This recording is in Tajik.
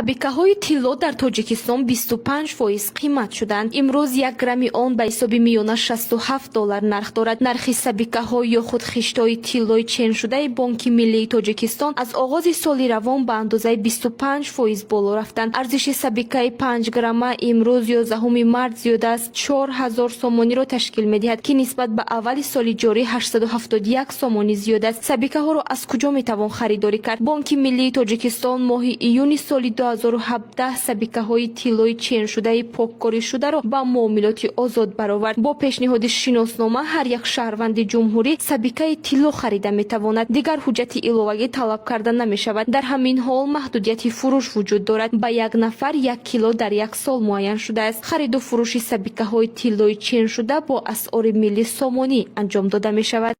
Сабикаҳои тилло дар Тоҷикистон 25% қимат шуданд. Имрӯз як грамми он ба ҳисоби миёна 67 доллар нарх дорад. Нархи сабикаҳо ё худ хиштҳои тиллои ченшудаи Бонки миллии Тоҷикистон аз оғози соли равон ба андозаи 25% боло рафтанд. Арзиши сабикаи 5 грамма имрӯз, 11 март, зиёда аз 4000 сомониро ташкил медиҳад, ки нисбат ба аввали соли ҷорӣ 871 сомонӣ зиёд аст. Сабикаҳоро аз куҷо метавон харидорӣ кард? Бонки миллии Тоҷикистон моҳи июни соли 2017 сабикаҳои тиллои ченшудаи поккоришударо ба муомилоти озод баровард. Бо пешниҳоди шиноснома ҳар як шаҳрванди ҷумҳурӣ сабикаи тилло харида метавонад. Дигар ҳуҷҷати иловагӣ талаб карда намешавад. Дар ҳамин ҳол маҳдудияти фурӯш вуҷуд дорад: ба як нафар як кило дар як сол муайян шудааст. Хариду фурӯши сабикаҳои тиллои ченшуда бо асъори миллӣ, сомонӣ, анҷом дода мешавад.